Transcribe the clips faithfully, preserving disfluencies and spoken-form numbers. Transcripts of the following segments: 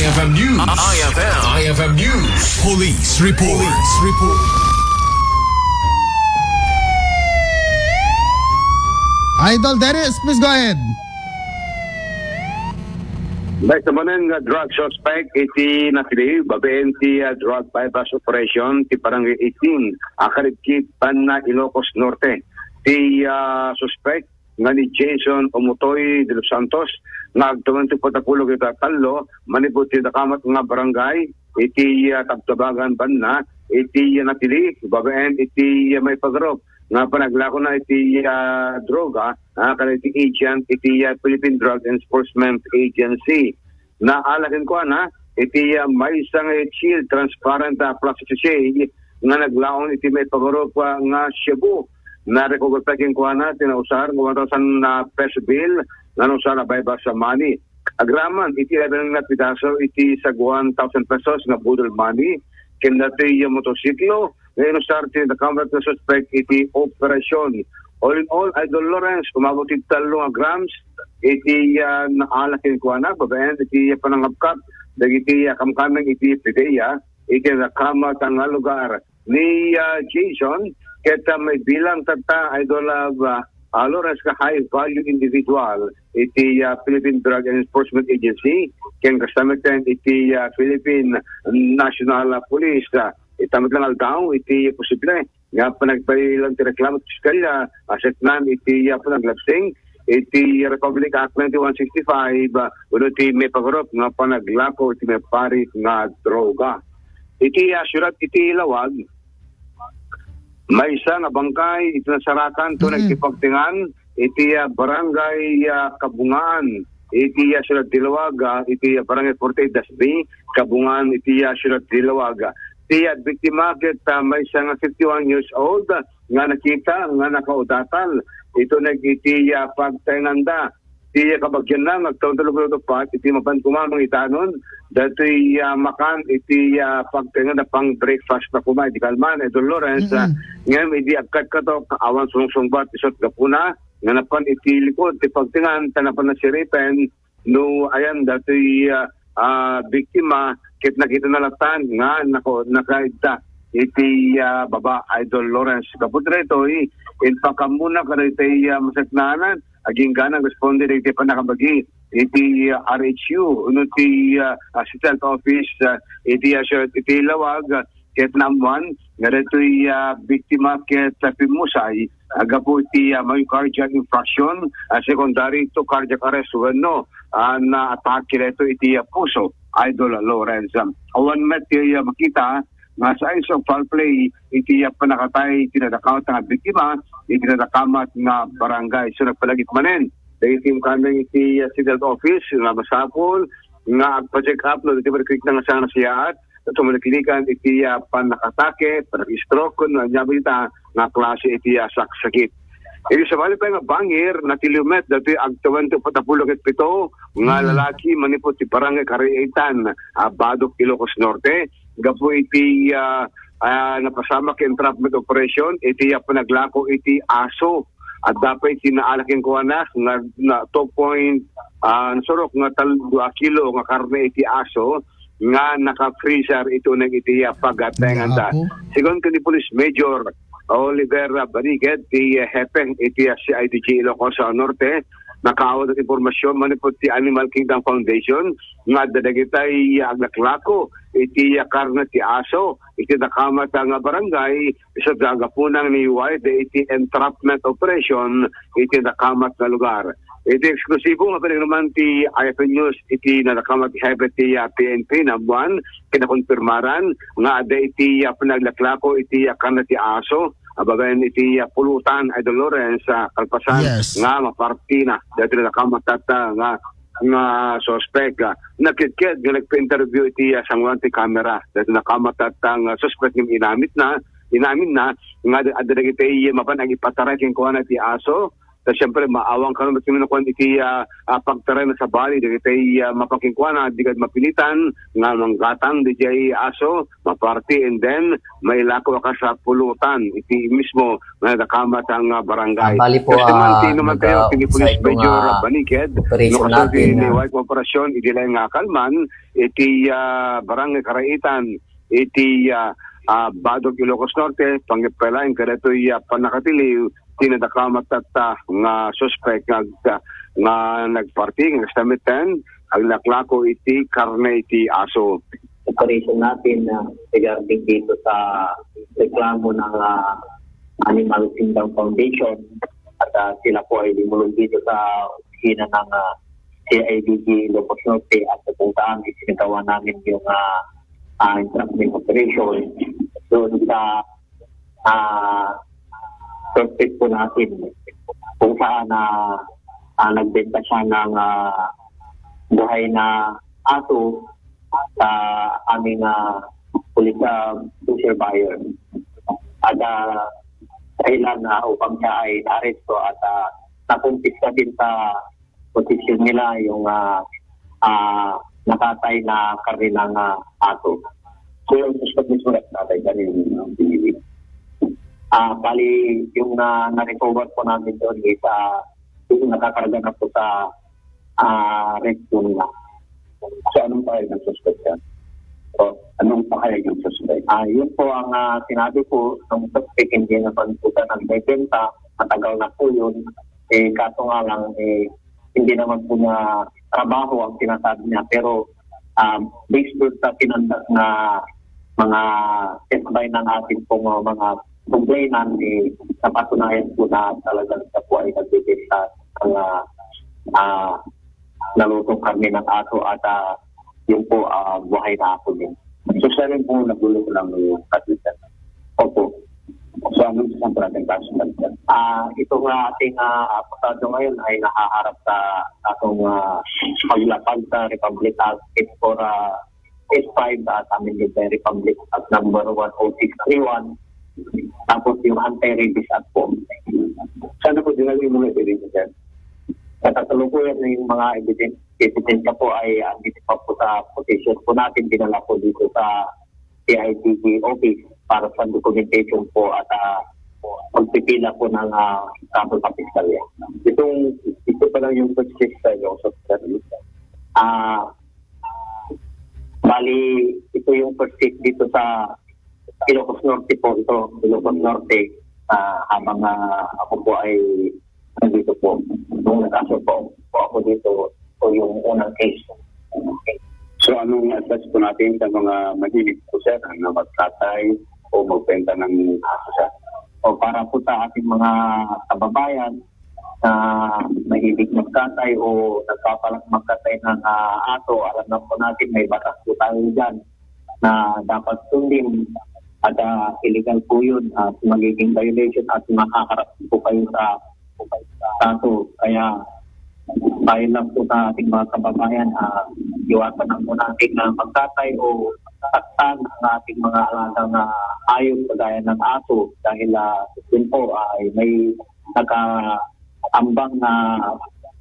I F M News. I F M. I F M News. Police report. Police report. Idol Dennis, please go ahead. May sa manen nga drug suspect iti natiliw babaen ti, ah, drug buy-bust operation ti Barangay eighteen, a Karibkib, Banna, Ilocos Norte. Ti, ah, suspect nga ni Jason Omotoy de los Santos, nga agtawen ti uppat a pulo ket tallo, manipud ti nakamat nga barangay iti, ah, Tabtabagan, Banna, iti, ah, natiliw babaen iti, ah, maipagarop nga panaglakona iti, ah, droga, ah, kadagiti agent iti, ah, Philippine Drug Enforcement Agency. Naala kenkuana iti, ah, maysa nga sealed transparent, ah, plastic sachet nga naglaon iti maipagarop, ah, nga shabu. Narecover pay kenkuana ti nausar nga one thousand, ah, peso bill nga nausar a buy-bust money. Agraman iti eleven nga pidaso iti saguan thousand pesos nga boodle money ken datoy, ah, motorsiklo nga inusar ti nakamat nga suspek iti operasyon. All in all, Idol Lawrence, umabot ti tallo nga grams iti, ah, naala kenkuana babaen iti panangabkab dagiti, ah, kamkameng iti PDEA iti nakamat nga lugar. Ni, ah, Jason, ket, ah, maibilang tatta, Idol, ah, ah, Lawrence, nga high value individual iti, ah, Philippine Drug Enforcement Agency ken kasta met ken iti, ah, Philippine National, ah, Police. Ah, ita met lang aldaw iti posible nga panagpailan ti reklamo ti piskalya, aseknan iti, ah, panaglabsing iti Republic Act ninety-one sixty-five, ah, wenno ti maipagarop nga panaglako iti maiparit nga droga. Iti, ah, siudad iti Laoag, maysa nga bangkay iti nasarakan to Mm-mm. nagtipagtingan iti, ah, barangay, ah, Kabungaan, iti, ah, siudad ti Laoag, ah, iti, ah, barangay forty-eight dash B, Kabungaan, iti, ah, siudad ti Laoag. Ti, ah, biktima ket, ah, maysa nga fifty-one years old, ah, nga nakita nga nakaudatal ito nag iti, ah, pagtaenganda. Ti kabagianna nga agtawen tallo pulu't uppat iti mapan koma mangidanon datoy, ah, makan iti, ah, pagtaenganda, pang breakfast na koma. Idi kalman, Idol Lawrence, ah, Mm-mm. ngem idi agkatkatok, awan sungsungbat isut gapuna nga napan iti likod ti pagtaengan ta napan nasiripen no ayan datoy, ah, ah, biktima ket nakitana lattan nga nako-, nakaidda iti, ah, baba, Idol Lawrence. Gapu daytoy, impakammona kadagiti, ah, masaknaanan, agingga nga agresponde dagiti pannakabagi iti, ah, R H U wenno ti, ah, ah, City Health Office, ah, iti, ah, siudad iti Laoag, ah, ket naammoan nga daytoy, ah, biktima ket, ah, pimmusay, ah, gapu iti, ah, myocardial infarction, ah, secondary to cardiac arrest wenno, ah, naatake daytoy iti, ah, puso, Idol Lawrence. Awan met ti, ah, makita nga signs of foul play iti, ah, pannakatay iti nadakamat nga biktima iti nadakamat nga barangay. So, nagpalagip manen dagiti incoming iti, ah, City Health Office nga masapul nga agpa-check up no dagiti marikrik na nga saan a siyaat, ket sumaliklikawan iti, ah, pannakatake, panag-stroke, ken ania met dayta nga klase iti, ah, saksakit. Iti sabali pay nga bangir, natiliw met datoy agtawen ti uppat a pulo ket pito nga Mm. lalaki manipud ti Barangay Kariaitan, ah, Badoc, Ilocos Norte, gapu iti, ah, ah, napasamak nga entrapment operation iti, ah, panaglako iti aso. Adda pay ti naala kenkuana nga na two point, ah, nasurok nga tal-, dua kilo nga karne iti aso nga naka-freezer iti uneg iti, ah, pagtaenganda. Nako. Sigun ken ni Police Major Oliver, ah, Bariget, ti, ah, hepe iti, ah, C I D G Ilocos, ah, Norte, nakaawat ti impormasyon manipud ti Animal Kingdom Foundation nga adda dagitay, ah, aglaklako iti, ah, karne ti aso iti nakamat nga barangay, isu ti gapuna nga naiway dagiti entrapment operation iti nakamat nga lugar. Iti eksklusibo nga pinagnaman ti I F M News iti nadakamat nga hepe ti, ah, P N P, naammoan ken nakonfirmaran nga adda iti, ah, panaglaklako iti, ah, karne ti aso, ah, babaen iti, ah, pulutan, Idol Lawrence, ah, kalpasan Yes. nga mapartina daytoy nadakamat tatta nga nga suspek, ah, nakidkid nga nagpa-interview iti, ah, sangoan ti kamera. Daytoy nakamat tatta nga suspek ngem inamitna, inaminna nga ad-, adda dagiti mapan agipataray kenkuana ti aso, Ta siyempre, maawang kano met kami nakuan iti, ah, ah, pagtaray na sabali dagiti, ah, mapakinkuana, di kad mapilitan nga manggatang didiay aso, maparty, and then mailako a kas a pulutan iti mismo nga nadakamat nga barangay. Ah, bali po, Kasi man, ah, ti naman tayo, naga-, ti ni Police umpisa ito Major nga Baniked, operation no, kaso ti natin, ni ah. White Operation, idi lang nga kalman, iti, ah, Barangay Karaitan, iti, ah, ah, Badog, Ilocos Norte, pangipelain kadatoy, ah, pannakatiliw, ti nadakamat tatta nga suspek nga, nga nagparty, nga kastamiten, aglaklako iti karne iti aso. Operation natin, ah, regarding dito sa reklamo ng, ah, Animal Kingdom Foundation at, ah, sila po ay dumulog dito sa opisina ng, ah, C I D G Ilocos Norte at kung saan isinagawa namin yung, ah, ah, entrapment operation doon sa, ah, suspect po natin kung saan na, ah, nagbenta siya ng, ah, buhay na aso sa aming, ah, pulis, ah, pusher buyer. At, ah, dahilan na upang siya ay naaresto at, ah, nakumpiska din sa posisyon nila yung, ah, ah, nakatay na karne ng, ah, aso. So, yung suspect mismo nakatay, kanino yung pinili? Ah, bali, yung, ah, na-recover po namin doon is, ah, yung nakakarga na po sa, ah, rescue nila. So, anong pahayag ng suspect yan? O, anong pahayag ng suspect? Ah, yun po ang, ah, sinabi po ng suspect, hindi naman po siya nagbebenta, matagal na po yun. Eh, kaso nga lang, eh, hindi naman po niya trabaho ang sinasabi niya. Pero, um, based doon sa pinandak na mga testibay ng ating pong, uh, mga complainant, eh, napatunayan po na talagang siya po ay nagbibenta ng, ah, ah, nalutong karne ng aso at, ah, yun po, ah, buhay na aso din. So, siya rin po nagulong ng kapitan? Opo. So, anong sasampalatan kaso natin? Ah, ito nga ating, ah, akusado ngayon ay nahaharap sa atong, ah, paglapag sa Republic Act eight four, ah, eight five, ah, sa amin din sa Republic Act number one oh six three one. Tapos yung Anti-Rabies Act po. Sana po dinala yung mga ebidensya, sir? Sa kasalukuyan na yung mga ebiden-, ebidensya po ay, ah, dito pa po sa posisyon po natin, dinala po dito sa C I D G office para sa documentation po at, ah, pagpipila po ng, ah, kaso sa piskalya. Itong, ito pa lang yung first case sa inyo, sa, ah, bali, ito yung first case dito sa Ilocos Norte po, ito, Ilocos Norte. Ah, habang, ah, ako po ay nandito po, nung nag-aso po, po ako dito, po yung unang case. So, anong advice po natin sa mga mahilig po, sir, na magkatay o magbenta ng aso, sir? O para po sa ating mga kababayan na mahilig magkatay o nagpapalak magkatay ng, ah, aso, alam na po natin may batas po tayo dyan na dapat sundin at, ah, illegal po yun at magiging violation at makaharap po kayo sa kaso. Kaya tayo lang po sa ating mga kababayan, ah, iwasan lang po natin na magkatay o saktan ang ating mga alagang, ah, hayop kagaya ng aso dahil, ah, yun po ay may nakaambang na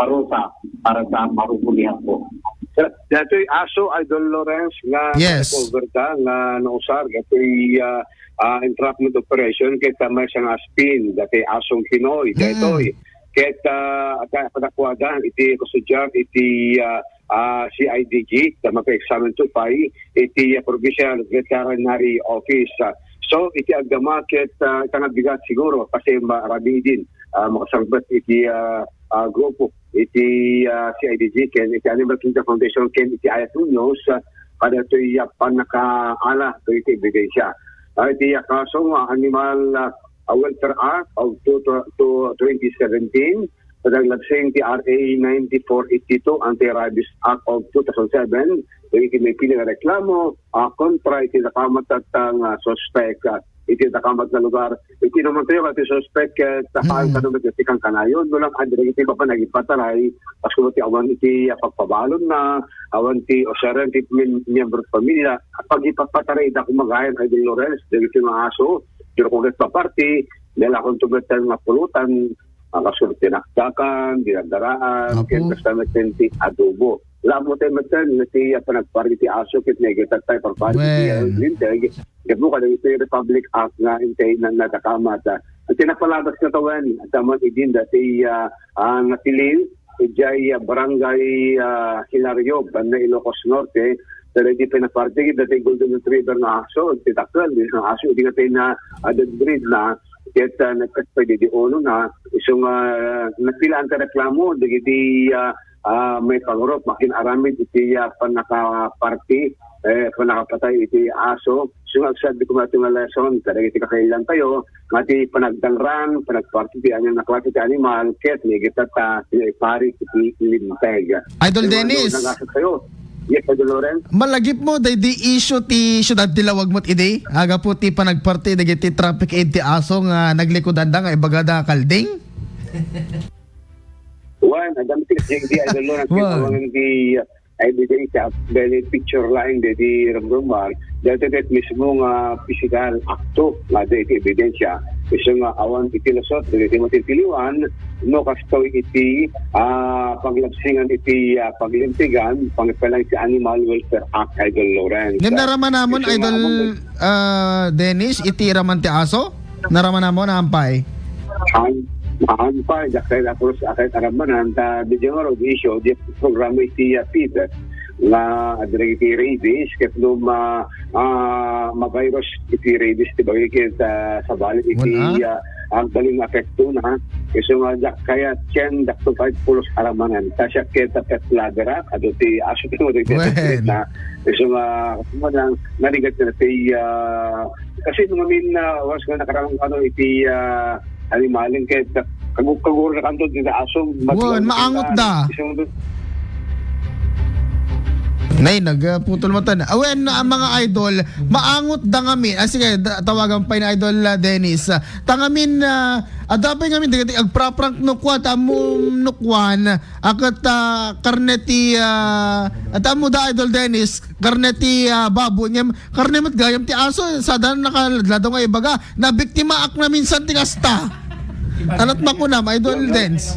parusa para sa mahuhulihan po. Sir, datoy aso, Idol Lawrence, nga Yes. na-recover ka, nga nausar, datoy, ah, ah, entrapment operation, kay tamay siya nga aspin, datoy asong Pinoy, Mm. datoy. Ket, ah, ata padakuada, iti kustodiar, iti, ah, ah, C I D G, ta mapa-examine to pay, iti, ah, Provincial Veterinary Office. Ah, so, iti agdama ket, ah, ita nga bigat siguro, kasi ma-, rabiid din, ah, makasangpet iti, ah, ah, grupo, iti, ah, C I D G, ken iti Animal Kingdom Foundation, ken iti Ayat Muñoz, ah, kadatoy, ah, pannakaala, to iti ebidensya. Ah, iti, ah, kaso nga Animal, ah, ah, Welfare Act of two, to, to twenty seventeen, padaglabsing ti R A ninety-four eighty-two, Anti-Rabies Act of two thousand seven, iti mapili nga reklamo, ah, kontra iti nakamatatan nga suspek, ah, iti nakamat nga lugar. Iti naman tayo, iti suspek, eh, takaan Mm. ka naman iti kankanayon, no lang, adi iti mapan nagipataray, pas kuno ti awan iti, ah, pagpabalon na, awan ti, o siya rin, ti mem-, miyembro ti pamilya, pag ipagpataray, da kumagayan, Idol Lawrence, dagiti nga aso, diro ko ket paparti, dahil akong tumetan nga pulutan, ah, kasurot ti nakdakan, dinardaraan, Apo. Ken kasta met ti adobo. Lamu tayo met ti, ah, panagparti ti aso, ket naigatta tayo, parpari ti, ah, Wen. Linteg. Gapu kada iti Republic Act nga intay na nadakamat. Iti napalabas nga tawen, taman idin dati, ah, ah, natilin, idiay, ah, Barangay, ah, Hilario, Banna, Ilocos Norte, pero di pinaparti, dati Golden Retriever nga aso, ti dakkel, di nga aso, di nga tayo na, ah, dead breed na, ket, ah, nagkaspa di, di uno na, isu nga, napilaan ti reklamo, dagiti, ah, ah, maipangurup, makin-aramid iti, ah, pannakaparti, eh, pannakapatay iti aso. So, nga agsabi ko nga ito nga lesson, kadagiti kakailan tayo, nga ti panagdangran, panagparti ti anian a klase ti animal, ket naigatta ta, pinaipari iti linteg. Idol Dennis. Nagasat kayo. Yes, Idol Loren. Malagip mo, daydi issue ti siudad ti Laoag met idi? Agapu ti panagparti dagiti traffic aid ti aso nga naglikudanda nga ibagada kalding? Wan, adda met ti J D, Idol Loren, Wan. Kinawangan ti, uh, evidence, uh, very picture line, di, di rumrumar. Dati ket mismo nga physical akto nga adda iti ebidensya. Isu nga awan iti lusot, di, di matitiliwan, no kastoy iti, ah, paglabsingan iti, ah, paglintegan, pangipalang iti Animal Welfare Act, Idol Loren. Ngem naramanamon, Isu nga Idol, awan ah, Dennis, iti iraman ti aso? Naramanamon, ampay? An-, ampay, dakkel a pulos a ket aramanan, ta, di nga ro, di isyo, di programa iti, ah, feed, nga adda iti rabies, ket no ma-, ah, ma-virus iti rabies, ti bagay ket, ah, sabali iti, Wan, ah? ah, agbalin nga apekto na. Isu nga, dak-, kaya tiyan, dakto pa pulos aramanan. Ta siya ket, ah, pet lover, ah, adu ti aso, ti bagay ket Wen. na. Isu nga, kumbaga, narigat na ti, ah, Kasi no amin, ah, once nga nakarang ano iti, ah, animalen ket kag-, kaguran kanto ti aso, Wen, maangot da. Nay, nagputol mo tan. Awen, ah, mga idol, maangot da ngamin. Ah, sige, da-, tawagan pa ni Idol, ah, Dennis. Ah, ta ngamin, ah, adda pay ngamin, dagiti agpraprank no kuan, ta ammom no kuan, akat, ah, karne ti, ah, at ammo da, Idol Dennis, karne ti, ah, baboy, ngem karne met gayam ti aso, sada nakaladladaw nga ibaga, nabiktimaak na minsan ti kasta. Anat makunam, Idol Dens.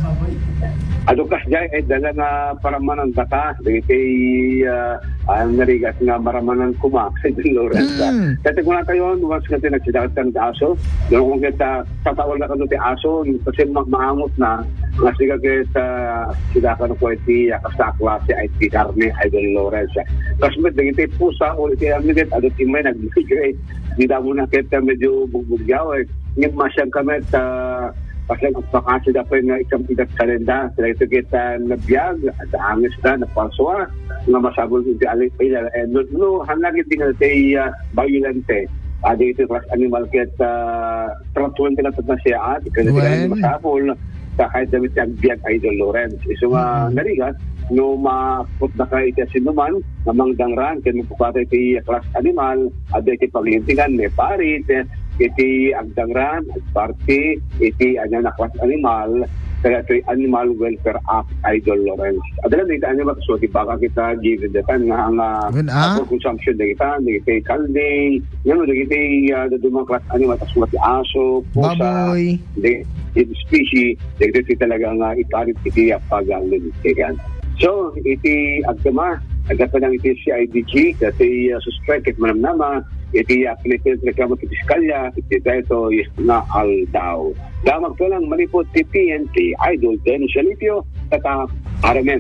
Adu kasdiay, eh, dala nga paramanan data, dagiti, ah, ah, narigat nga maramanan koma, Idol Lorenz. Mm. Dati kuna tayo, once nga ti nagsidakat kan aso, doon kung kita, tataol na kano ti aso, kasi ma-, maangot na, nga siga ket, ah, sida kano ko iti, ah, kasta a klase ay ti karne, Idol Lorenz. Kas met, dagiti pusa o iti arnigit, adu ti may nag-migrate. Di damo na ket, ah, medyo bugbugyaw, eh. Ngem masiang kami, ah, kasi nagpakasi da pa nga ikam idat kalenda. Sila ito ket, ah, nabiag, at angis na, napaswa, nga masabol iti alit pa ila. Eh, no, no, hanagit di nga iti, ah, violente. Adi iti class animal ket, ah, tratuan ti lapat na siya, ah, di ka na Well. masapol. Sa kahit damit ti agbiag, Idol Lorenz. Isu nga Mm. narigat, no maapot na ka iti sinuman, nga mangdangran, ken magpapatay ti class animal, adda iti paglintingan, ni parit, iti agdangran, agparti, iti anya na class animal, kaya ito'y Animal Welfare Act, Idol Lorenz. Adala dagiti animal, so, di baka kita given the time nga, nga Well, ah. for consumption dagita, dagiti kalding, ngano, dagiti, ah, daduma class animal, tas mga ti aso, pusa, Baboy. Di, iti species, dagiti ti talaga nga iparit iti pagalin. Kaya, so, iti agtama, agtama lang iti C I D G, dati, uh, suspect, ket manamnama, iti, uh, pinitin reklamo ti piskalya, iti daytoy nga aldaw. Damag to lang manipod ti P N P, Idol Dennis Alipio, kata Aramen.